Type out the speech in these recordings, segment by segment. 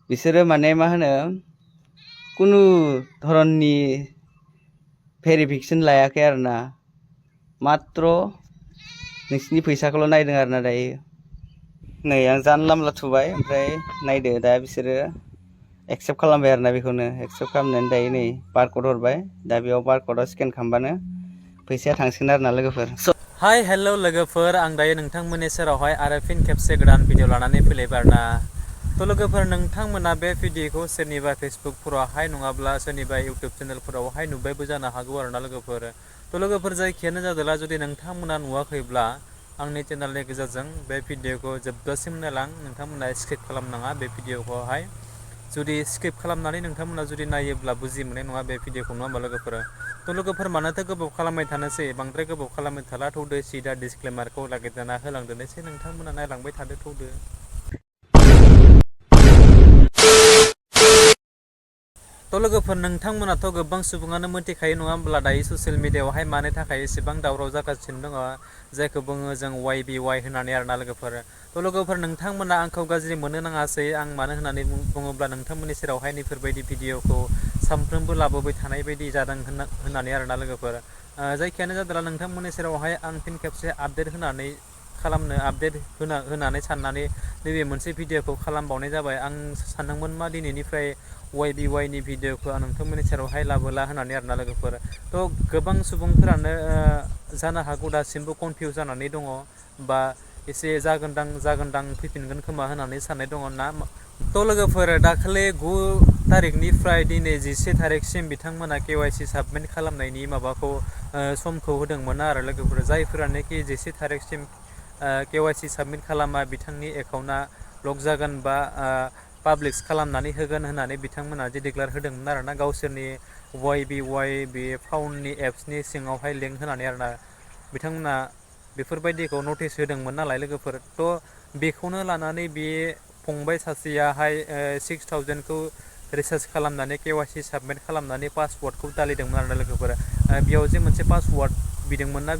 बिसोरो माने मा होनो कुनु धरननि भेरिफिकेसन लायाखै आरोना मात्र नोंसिनि फैसाखौल' नायदों आरोना दायो नै आं जानला मोनला थुबाय ओमफ्राय नायदो दा बिसोरो एक्सेप्ट खालामबाय आरोना बेखौनो एक्सेप्ट खालामनानै दायो नै बारकड हरबाय दा बेयाव बारकडाव स्केन खालामबानो फैसाया थांसिगोन आरोना लोगोफोर हाय हेल' लोगोफोर आं दायो नोंथांमोननि सेरावहाय आरो फिन खेबसे गोदान भिडिअ लानानै फैलायबाय आरोना थ' लोगोफोर नोंथांमोना बे भिडिअखौ सोरनिबा फेसबुकफोरावहाय नङाब्ला सोरनिबा इउटुब चेनेलफोरावहाय नुबायबो जानो हागौ आरोना लोगोफोर थ' लोगोफोर जायखियानो जादोला जुदि नोंथांमोना नुवाखैब्ला आंनि चेनेलनि गेजेरजों बे भिडिअखौ जोबजासिम नायलां नोंथांमोना स्किप खालामनाङा बे भिडिअखौहाय जुदि स्किप खालामनानै नोंथांमोना जुदि नायोब्ला बुजि मोननाय नङा बे भिडिअखौ नङा होमबा लोगोफोर थ' लोगोफोर मानोथो गोबाव खालामबाय थानोसै बांद्राय गोबाव खालामबाय थाला थौदो सिदा डिसक्लेमारखौ लागिरजाना होलांदोनोसै नोंथांमोना नायलांबाय थादो थौदो थ' लोगोफोर नोंथांमोनाथ' गोबां सुबुङानो मिथिखायो नङा होमब्ला दायो ससियेल मिडियायावहाय मानो थाखाय एसेबां दावराव जागासिनो दङ जायखौ बुङो जों YBY होननानै आरोना लोगोफोर थ' लोगोफोर नोंथांमोना आंखौ गाज्रि मोननो नाङासै आं मानो होननानै बुङोब्ला नोंथांमोननि सेरावहाय बेफोरबायदि भिडिअखौ सानफ्रोमबो लाबोबाय थानाय बायदि जादों होननानै आरोना लोगोफोर जायखियानो जादोंला नोंथांमोननि सेरावहाय आं फिन खेबसे आपडेट होनानै साननानै नैबे मोनसे भिडिअखौ खालामबावनाय जाबाय आं सानदोंमोन मा दिनैनिफ्राय YBY नि भिडिअखौ आं नोंथांमोननि सेरावहाय लाबोला होननानै आरोना लोगोफोर थ' गोबां सुबुंफोरानो जानो हागौ दासिमबो कनफिउस जानानै दङ बा एसे जागोनदां फैफिनगोन खोमा होननानै साननाय दङ ना थ' लोगोफोर दाखालि 9 तारिखनिफ्राय दिनै 10 तारिखसिम बिथांमोना KYC साबमिट खालामनायनि माबाखौ समखौ होदोंमोन आरो लोगोफोर जायफोरानोखि 10 तारिखसिम KYC साबमिट खालामा बिथांनि एकाउन्टआ लक जागोन बा पाब्लिक्स खालामनानै होगोन होननानै बिथांमोना जे डिक्लेयार होदोंमोन आरोना गावसोरनि YBY बे फाउन्डनि एप्सनि सिङावहाय लिंक होनानै आरोना बिथांमोना बेफोरबायदिखौ नटिस होदोंमोन नालाय लोगोफोर थ' बेखौनो लानानै बे फंबाय सासेयाहाय 6000खौ रिसार्च खालामनानै KYC साबमिट खालामनानै पासवार्डखौ दालिदोंमोन आरोना लोगोफोर बेयाव जे मोनसे पासवार्ड बिदोंमोन ना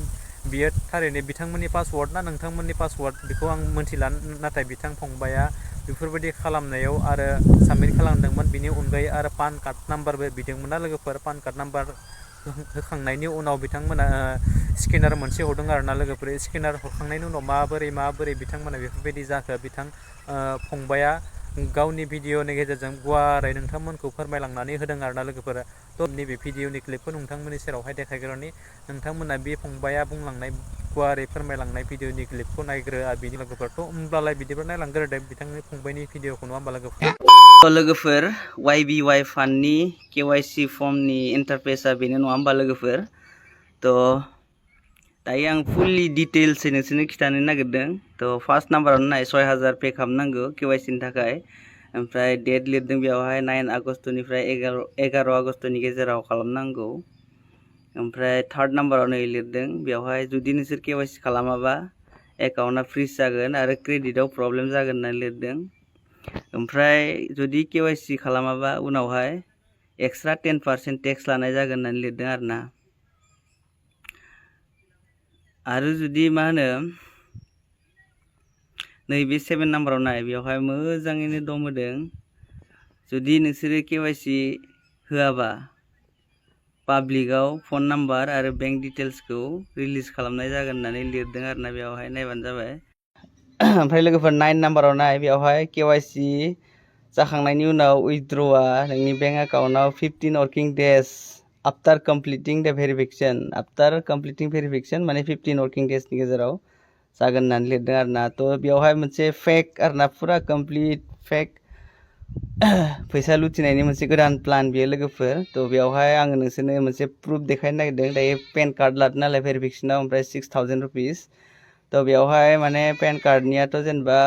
बियो थारैनो बिथांमोननि पासवार्ड ना नोंथांमोननि पासवार्ड बेखौ आं मोनथिला नाथाय बिथां फंबाया बेफोरबायदि खालामनायाव आरो साबमिट खालामदोंमोन बिनि अनगायै आरो पान कार्ड नाम्बारबो बिदोंमोन ना लोगोफोर पान कार्ड नाम्बार होखांनायनि उनाव बिथांमोना स्केनार मोनसे हरदों आरोना लोगोफोर स्केनार हरखांनायनि उनाव माबोरै बिथांमोना बेफोरबायदि जाखो बिथां फंबाया गावनि भिडिअनि गेजेरजों गुवारै नोंथांमोनखौ फोरमायलांनानै होदों आरोना लोगोफोर थ' नैबे भिडिअनि क्लिपखौ नोंथांमोननि सेरावहाय देखायग्रोनि नोंथांमोना बे फंबाया बुंलांनाय गुवारै फोरमायलांनाय भिडिअनि क्लिपखौ नायग्रो आरो बिनि लोगोफोरथ' होमब्लालाय बिदिबा नायलांग्रोदो बिथांनि फंबायनि भिडिअखौ नङा होमबा लोगोफोर YBY फान्डनि KYC फर्मनि इन्टारफेसआ बेनो नङा होमबा लोगोफोर थ' दायो आं फुललि डिटेल्सै नोंसोरनो खिथानो नागिरदों थ' फार्स्ट नाम्बारावनो नाय 6000 पे खालामनांगौ KYC नि थाखाय ओमफ्राय डेट लिरदों बेयावहाय 9 आगष्टनिफ्राय 11 आगष्टनि गेजेराव खालामनांगौ ओमफ्राय थार्ड नाम्बाराव नै लिरदों बेयावहाय जुदि नोंसोर KYC खालामाबा एकाउन्टआ फ्रिज जागोन आरो क्रेडिटआव प्रब्लेम जागोन होननानै लिरदों ओमफ्राय जुदि KYC खालामाबा उनावहाय एक्सट्रा 10% टेक्स लानाय जागोन होननानै लिरदों आरो जुदि मा होनो नैबे 7 नाम्बाराव नाय बेयावहाय मोजाङैनो दम होदों जुदि नोंसोरो KYC होआबा पाब्लिकआव फन नाम्बार आरो बेंक डिटेल्सखौ रिलिज खालामनाय जागोन होननानै लिरदों आरोना बेयावहाय नायबानो जाबाय ओमफ्राय लोगोफोर 9 नाम्बाराव नाय बेयावहाय KYC जाखांनायनि उनाव उइथड्रआ नोंनि बेंक एकाउन्टआव 15 वर्किं डेज आफ्टार कमप्लिटिं द भेरिफिकेसन माने 15 वर्किं डेजनि गेजेराव जागोन होननानै लिरदों आरोना थ' बेयावहाय मोनसे फेक आरोना फुरा कमप्लिट फेक फैसा लुथिनायनि मोनसे गोदान प्लान बियो लोगोफोर थ' बेयावहाय आङो नोंसोरनो मोनसे प्रुफ देखायनो नागिरदों दायो पेन कार्ड लादों नालाय भेरिफिकेसनाव ओमफ्राय 6000 रुपिस थ' बेयावहाय माने पेन कार्डनियाथ' जेनेबा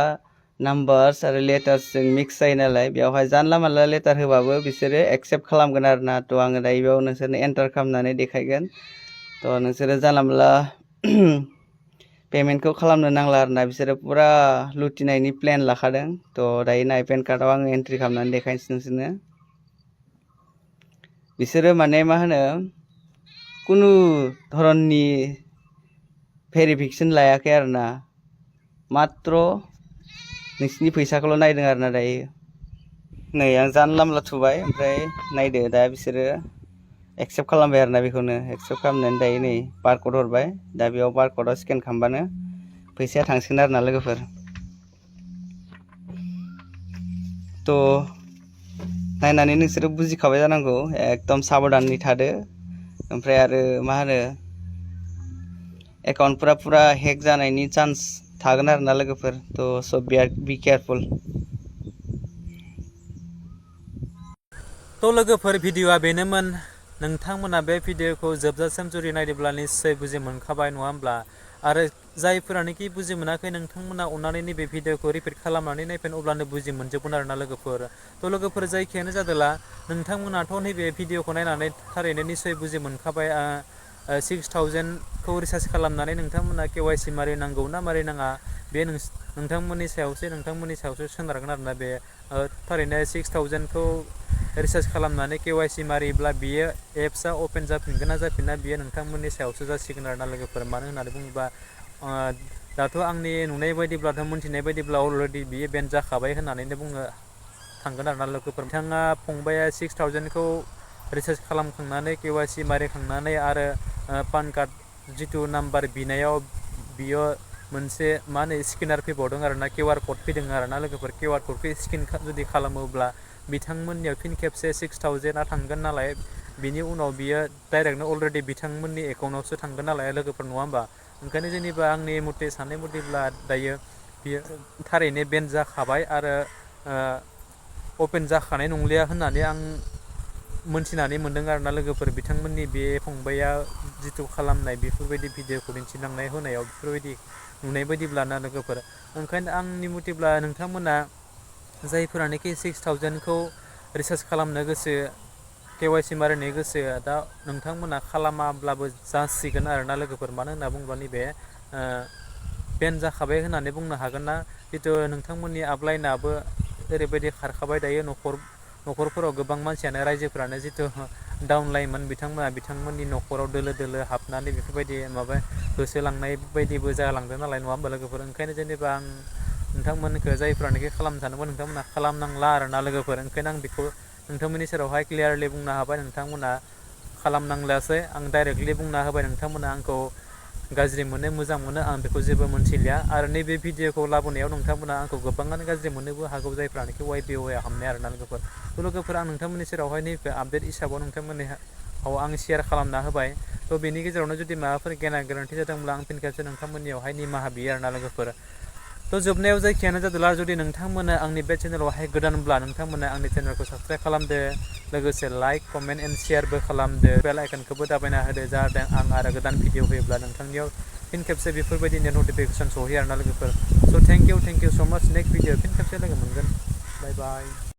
नाम्बार्स आरो लेटार्सजों मिक्स जायो नालाय बेयावहाय जानला मानला लेटार होबाबो बिसोरो एक्सेप्ट खालामगोन आरोना थ' आङो दायो बेयाव नोंसोरनो एन्टार खालामनानै देखायगोन थ' नोंसोरो जानला मानला पेमेन्टखौ खालामनो नांला आरोना बिसोरो पुरा लुथिनायनि प्लेन लाखादों थ' दायो नाय पेन कार्डआव आङो एन्ट्रि खालामनानै देखायनोसै नोंसोरनो बिसोरो माने मा होनो कुनु धरननि भेरिफिकेसन लायाखै आरोना मात्र नोंसिनि फैसाखौल' नायदों आरोना दायो नै आं जानला मोनला थुबाय ओमफ्राय नायदो दा बिसोरो एक्सेप्ट खालामबाय आरोना बेखौनो एक्सेप्ट खालामनानै दायो नै बारकड हरबाय दा बेयाव बारकडाव स्केन खालामबानो फैसाया थांसिगोन आरोना लोगोफोर थ' नायनानै नोंसोरो बुजिखाबाय जानांगौ एकदम साबधाननि थादो ओमफ्राय आरो मा होनो एकाउन्टफोरा पुरा हेक जानायनि चान्स थागोन आरोना लोगोफोर थ' स' बि केयारफुल थ' लोगोफोर भिडिअ'आ बेनोमोन नोंथांमोना बे भिडिअ'खौ जोबजासिम जुदि नायदोंब्ला निस्सय बुजि मोनखाबाय नङा होमब्ला आरो जायफोरानोखि बुजि मोनाखै नोंथांमोना अननानै नैबे भिडिअ'खौ रिपिट खालामनानै नायफिन अब्लानो बुजि मोनजोबगोन आरोना लोगोफोर थ' लोगोफोर जायखियानो जादोंला नोंथांमोनाथ' नैबे भिडिअ'खौ नायनानै थारैनो निस्सय बुजि मोनखाबाय 6000खौ रिसार्ज खालामनानै नोंथांमोना KYC मारै नांगौ ना मारै नाङा बे नोंथांमोननि सायावसो सोनारगोन आरोना बे थारैनो 6000खौ रिसार्ज खालामनानै KYC मारिब्ला बियो एप्सआ अपेन जाफिनगोन ना जाफिना बियो नोंथांमोननि सायावसो जासिगोन आरोना लोगोफोर मानो होननानै बुङोबा दाथ' आंनि नुनाय बायदिब्लाथ' मोनथिनाय बायदिब्ला अलरेडि बियो बेन जाखाबाय होननानैनो बुंनो थांगोन आरोना लोगोफोर बिथाङा फंबाया 6000खौ रिसार्ज खालामखांनानै KYC मारिखांनानै आरो पान कार्ड जिथु नाम्बार बिनायाव बियो मोनसे मा होनो स्केनार फैबावदों आरोना QR कड फैदों आरोना लोगोफोर QR कडखौ स्केन जुदि खालामोब्ला बिथांमोननियाव फिन खेबसे 6000आ थांगोन नालाय बिनि उनाव बियो डाइरेक्टनो अलरेडि बिथांमोननि एकाउन्टआवसो थांगोन नालाय लोगोफोर नङा होमबा ओंखायनो जेनेबा आंनि मथे साननाय मथेब्ला दायो बियो थारैनो बेन जाखाबाय आरो अपेन जाखानाय नंलिया होननानै आं मोनथिनानै मोन्दों आरोना लोगोफोर बिथांमोननि बे फंबाया जिथु खालामनाय बेफोरबायदि भिडिअ'खौ दिन्थिलांनाय होनायाव बेफोरबायदि नुनाय बायदिब्लाना लोगोफोर ओंखायनो आंनि मथेब्ला नोंथांमोना जायफोरानोखि 6000खौ रिसार्ज खालामनो गोसो KYC मारिनो गोसो दा नोंथांमोना खालामाब्लाबो जासिगोन आरोना लोगोफोर मानो होनना बुङोब्ला नैबे बेन जाखाबाय होननानै बुंनो हागोन ना जितु नोंथांमोननि आपलाइनाबो ओरैबायदि खारखाबाय दायो न'खरफोराव गोबां मानसियानो रायजोफोरानो जितु डाउनलाइनमोन बिथांमोननि न'खराव दोलो दोलो हाबनानै बेफोरबायदि माबा होसोलांनाय बायदिबो जालांदों नालाय नङा होमबा लोगोफोर ओंखायनो जेनेबा आं नोंथांमोनखौ जायफ्रानोखि खालामनो सानदोंमोन नोंथांमोना खालामनांला आरोना लोगोफोर ओंखायनो आं बेखौ नोंथांमोननि सेरावहाय क्लियारलि बुंनो हाबाय नोंथांमोना खालामनांलासै आं डाइरेक्टलि बुंना होबाय नोंथांमोना आंखौ गाज्रि मोनो मोजां मोनो आं बेखौ जेबो मोनथिलिया आरो नैबे भिडिअ'खौ लाबोनायाव नोंथांमोना आंखौ गोबाङानो गाज्रि मोननोबो हागौ जायफ्रानोखि YBY हाबनाय आरोना लोगोफोर आं नोंथांमोननि सेरावहाय नैबे आपडेट हिसाबाव नोंथांमोननियाव आं शेयार खालामना होबाय थ' बेनि गेजेरावनो जुदि माबाफोर गेना गोरोन्थि जादोंब्ला आं फिन खेबसे नोंथांमोननियावहाय निमाहा बियो आरोना लोगोफोर थ' जोबनायाव जायखियानो जादोंला जुदि नोंथांमोना आंनि बे चेनेलावहाय गोदानब्ला नोंथांमोना आंनि चेनेलखौ साबस्क्राइब खालामदो लोगोसे लाइक कमेन्ट एन्ड शेयारबो खालामदो बेल आइकनखौबो दाबायना होदो जाहाथे आं आरो गोदान भिडिअ होयोब्ला नोंथांनियाव फिन खेबसे बेफोरबायदिनो नटिफिकेसन सहैयो आरोना लोगोफोर स' थेंक इउ स' माच नेक्स्ट भिडिअ फिन खेबसे लोगो मोनगोन बाय बाय